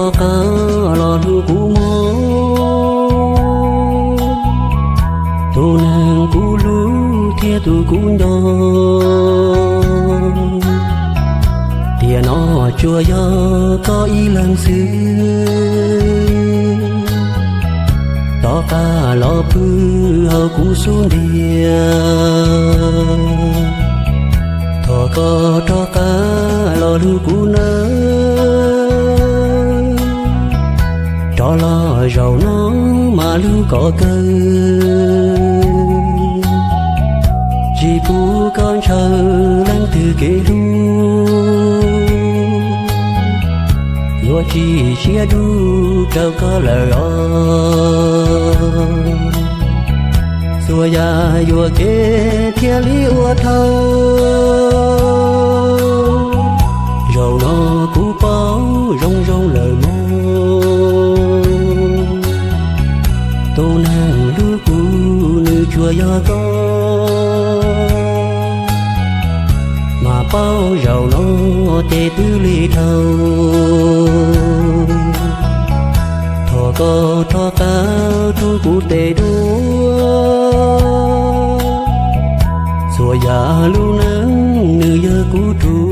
Rov qab los hlub kuv mog, tus neeg kuv hlub thiab tus kuv nco, tiam no tsuas yog koj ib leeg xwb. Rov qab los pw hauv kuv xub ntiag, thov koj rov qab los hlub kuv nawb. Rov los zaum no mas hlub koj kawg, tsis pub koj ntshaw leej twg kev hlub. Yuav tsis siab dub rau koj lawm os, txhua yam yuam kev thiaj li ua dhau. Zaum no kuv paub zoo zoo lawm mog, tus neeg hlub kuv nws tsuas yog koj, mas paub zaum no ces twb lig dhau. Thov koj rov qab rub kuv tes duab, txhua yam lub neej nws yog kuv tus